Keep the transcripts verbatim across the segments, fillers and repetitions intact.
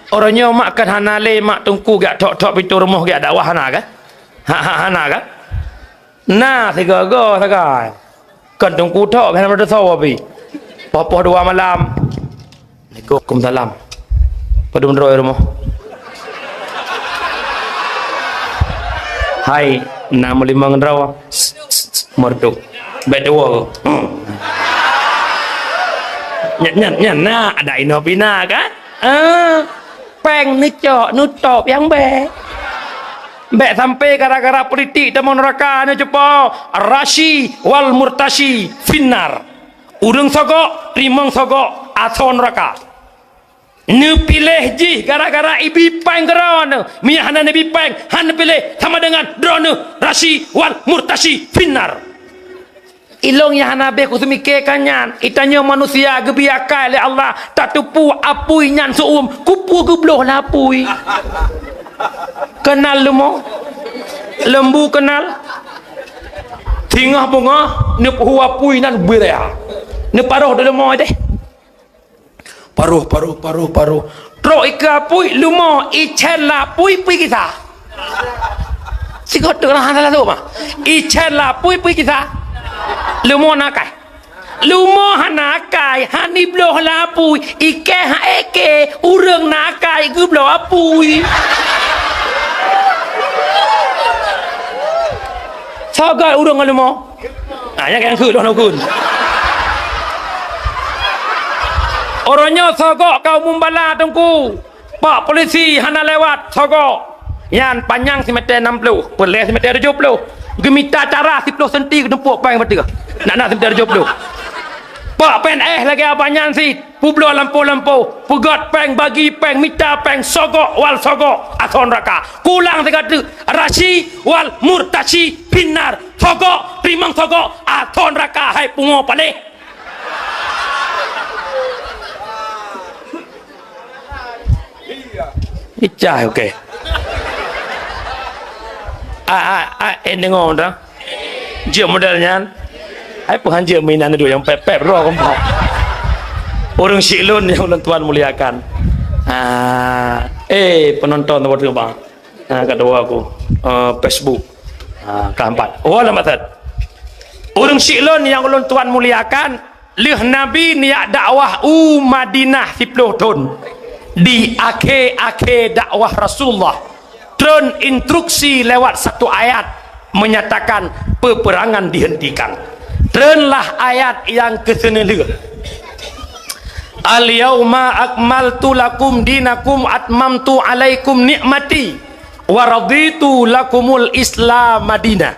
Uroe nyoe mak kan hana lé mak teungku geujak thok-thok pintoe rumoh geujak dakwah, hana kan? Ha, ha, hana kan? Na sigoe-goe sagai. Kon teungku thok, hana meudesya pih. Poh-poh dua malam. Waalaikumsalam. Padum droe rumoh. Hai, na meulimong droe. Merdu. Bèk tuwo. Hmm. Nyan, nyan, nyan na ada inoe pih na kan? Ah, péng neucok, neutôp nyang bèk. Bèk sampai gara-gara politik tamong neuraka, neucupo, rashi wal murtashi finnar. Ureueng sogok, teurimong sogok, asoe neuraka. Neupiléh jih gara-gara ibi péng keu droeneuh. Meunyo hana neubi péng, hana neupiléh, sama dengan droeneuh rashi wal murtashi finnar. Ilôn nyang hana habéh kuseumike ka nyan. Itanyoe manusia geubri akai lé Allah, tateupeue apui nyan seu-uem, kupeue geubloh lé apui. Keunal leumo? Lembu keunal? Singoh beungoh neupeuhu apui nyan beuraya. Neuparoh di leumo deh. Paroh, paroh, paroh, paroh. Trok ikeue apui, leumo, icen lapui pui gisa. Sigoe teuk lah hana lalu mah. Icen lapui pui gisa. Leumo na akai. Leumo hana akai, hani bloh lapui, ikei ha eke, ureueng na akai geubloh apui. Sagai ureueng ngon leumo. Ah, nyang keu lôn ukun. Uroe nyoe sogok ka umum bala teungku. Pak polisi hana lewat sogok. Nyan panyang simeter nam ploh, peuleh simeter tujoh ploh. Geumita cara siploh senti geutumpok péng bateuh. Nak na simeter tujoh ploh. Pak P N S lagèe abah nyan cit. Peubloe lampôh-lampôh, peugöt péng, bagi péng, mita péng, sogok wal sogok, asoe neuraka. Kulang sigoe teuk, rashi wal murtashi finnar. Sogok, teurimong sogok, asoe neuraka, hai pungo paléh. Icah, oke. A, a, a, eh, deungoe dah. Jeuet model nyan. Ai, peue han jeuet meuinan duek nyang pép-pép droe keumpat. Ureueng syiek lôn nyang ulôn tuan muliakan. Ah, eh, penonton teuma bang. Ah, ka dua aku. Eh, Facebook. Ah, ka empat. Oh, lama that. Ureueng syiek lôn nyang ulôn tuan muliakan, lheueh Nabi neujak dakwah u Madinah siploh thon. Di akhé-akhé dakwah Rasulullah, treun instruksi lewat satu ayat menyatakan peperangan dihentikan. Treunlah ayat nyang keuseuneulheueh. "Al-yauma akmaltu lakum dinakum atmamtu alaikum ni'mati wa raditu lakumul Islam madina."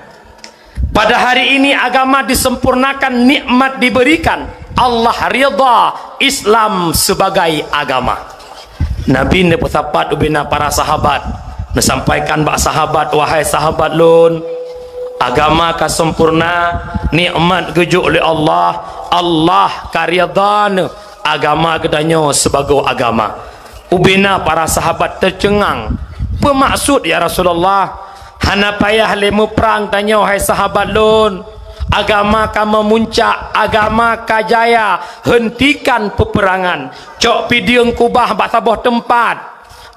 Pada hari ini agama disempurnakan, nikmat diberikan, Allah ridha Islam sebagai agama. Nabi neupeusapat ubena para sahabat, neusampaikan bak sahabat, "Wahai sahabat lôn, agama ka sempurna, nikmat geujok lé Allah, Allah ka ridha neuh agama geutanyoe sibagoe agama." Ubena para sahabat teuceungang, "Peue maksud, ya Rasulullah? Hana payah lé meuprang tanyoe, hai sahabat lôn. Agama ka meumuncak, agama ka jaya. Heuntikan peupeurangan. Cok pideung kubah bak saboh teumpat.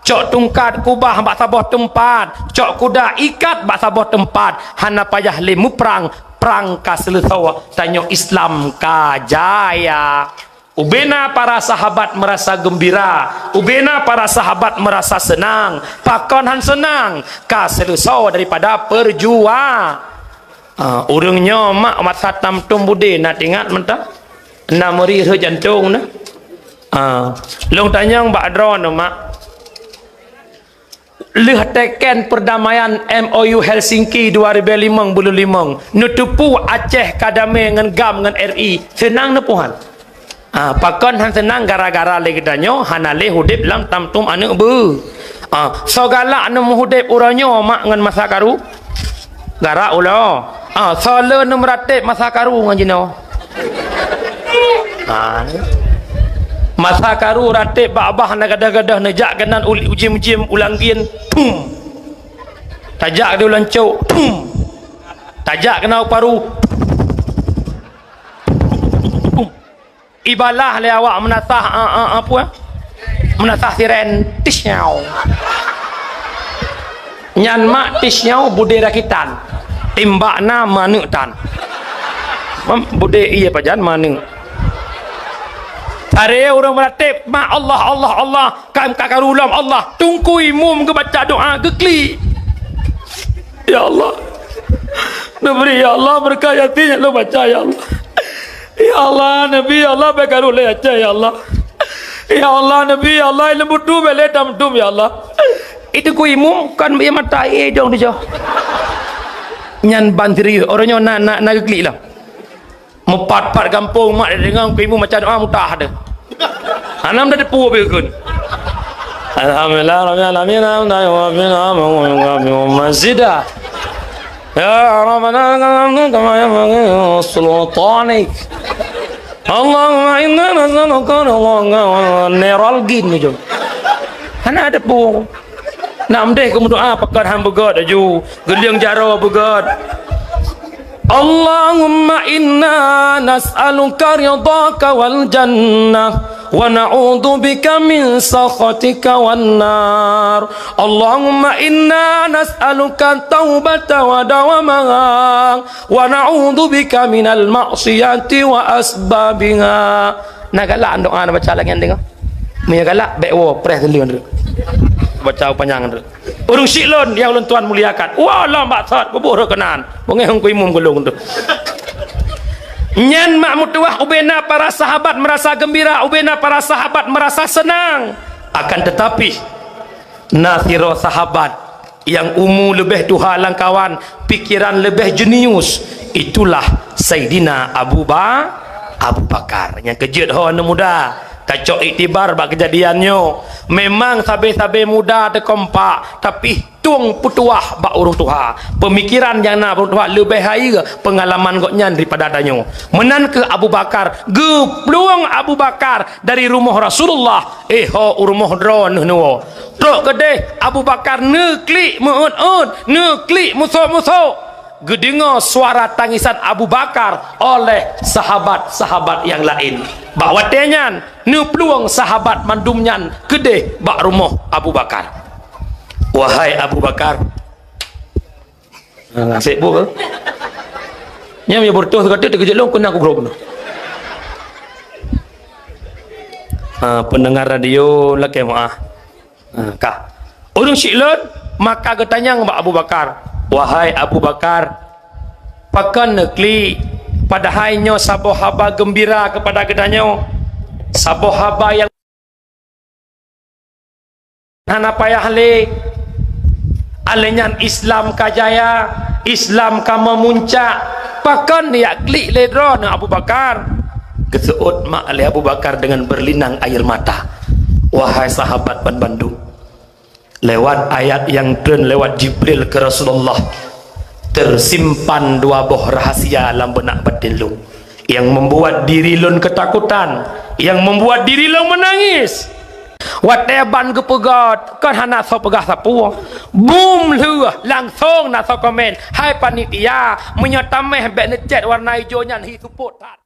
Cok tungkat kubah bak saboh teumpat. Cok kuda ikat bak saboh teumpat. Hana payah lé meuprang, prang ka seuleusoe, tanyoe Islam ka jaya." Ubena para sahabat meurasa geumbira, ubena para sahabat meurasa seunang. Pakon han seunang? Ka seuleusoe daripada peurjuang. Ah, ureueng nyoe mak masa tam tom budé na teuingat mantong? Na meuri rhot jantong na. Ah, lôn tanyong bak droeneuh mak. Lheueh teken perdamaian M O U Helsinki dua ribu limong buleuen limong, neuteupeue Aceh ka damé ngon GAM ngon R I, seunang neupeuhan? Ah, pakon han seunang? Gara-gara lé geutanyoe hana lé udép lam tamtum aneuk beu. Ah, soe galak neumeuudép uroe nyoe mak ngon masa karu? Gara ulo. Ah, soe le neumeuratép masa karu ngon jinoe? Ha, ni. Masa karu ratép bak abah na gadoh-gadoh neujak keunan ul-, ujiem-ujiem ulang gien, pum. Tajak di ulang cok, pum. Tajak keunan u paru, pum. Ibalah lé awak meunasah, a, a, a, peue? Meunasah siren, tisnyau. Nyan mak tisnyau budé rakitan. Timbak na maneuk tan. Mam, budé ié pajan maneuk. Tare ureuëng meuratéb, mak Allah, Allah, Allah, kam ka karu lom Allah. Teungku imum geubaca doa, geuklik. Ya Allah. Neubri, ya Allah, beureukat Yasin nyang lôn baca, ya Allah. Ya Allah, Nabi, ya Allah, bèk karu lé Aceh, ya Allah. Ya Allah, Nabi, ya Allah, ileuem butu bèk lé tam dum, ya Allah. Itu ku imum, kan ié mata, ié idong tujoh. Nyan ban serius, ureuëng nyoe na, na, na geuklik lah. Meupat-pat gampông mak deungon ku imum baca doa mutah deh. Hana meuteupeu beukun. Alhamdulillah rabbil alamin, hamdan yuwafi ni'amahu wa yukafi mazidah. Ya Rabbana lakal hamdu kama yanbaghi li sultanik. Allahumma inna nas'aluka ridhaka wa neralgin ujong. Hana teupeu. Nak mdeh keu meudoa pakon han beugöt laju, geulieng jaroe beugöt. Allahumma inna nas'aluka ridhaka wal jannah, wa na'udzubika min sakhatika wan nar. Allahumma inna nas'aluka taubata wa dawamaha, wa na'udzubika minal ma'siyati wa asbabiha. Na galak doa na baca lagèe nyan deungoe. Meunyo galak, bèk woe, preh teulon tu. Baca panyang tu. Ureuëng syiek lôn nyang lôn tuan muliakan. Wah, lom bak sot, bubuih rot keunan. Beungéh hong ku imum gulong tu. Nyan mak meutuwah ubena para sahabat merasa gembira, ubena para sahabat merasa senang. Akan tetapi, na sidroe sahabat nyang umu leubeh tuha lamkawan, pikeran leubeh jenius, itulah Saidina Abu Ba-, Abu Bakar. Nyang keujeuet ho aneuk muda, kacok iktibar bak keujadian nyoe. Memang sabe-sabe muda teukompak, tapi tueng peutuah bak ureuëng tuha. Pemikiran nyang na ureuëng tuha leubeh hayeue pengalaman gobnyan daripada tanyoe. Meunan keuh Abu Bakar, geuplueng Abu Bakar dari rumoh Rasulullah, eh, ho u rumoh droeneuh neuwoe. Trok keudeh Abu Bakar neuklik meu-ôt-ôt, neuklik musôk-musôk. Geudeungoe suara tangisan Abu Bakar oleh sahabat-sahabat nyang laén. Bak watée nyan, neuplueng sahabat mandum nyan keudeh bak rumoh Abu Bakar. "Wahai Abu Bakar," Nah, sek bu ke? Nyam ya bertuh kata terkejut long kena ku grob. Ah, pendengar radio lakée meuah. Ah, ka. Ureuëng syiek lôn maka geutanyong bak Abu Bakar, "Wahai Abu Bakar, pakon neuklik, padahai nyoe saboh haba geumbira keupada geutanyoe, saboh haba nyang hana payah lé. Alèh nyan Islam ka jaya, Islam ka meumuncak. Pakon neujak klik lé droeneuh Abu Bakar?" Geuseuôt mak lé Abu Bakar deungon berlinang air mata, "Wahai sahabat ban bandum, lewat ayat nyang treun lewat Jibril keu Rasulullah, tersimpan dua boh rahasia lam beunak batin lôn, nyang membuat diri lôn ketakutan, nyang membuat diri lôn menangis. Watée ban geupeugét, kon hana soe peugah sapeue. Bum lheueh, langsong na soe komen, 'Hai panitia, meunyoe taméh bèk neucét warna ijo nyan hi seupôt that.'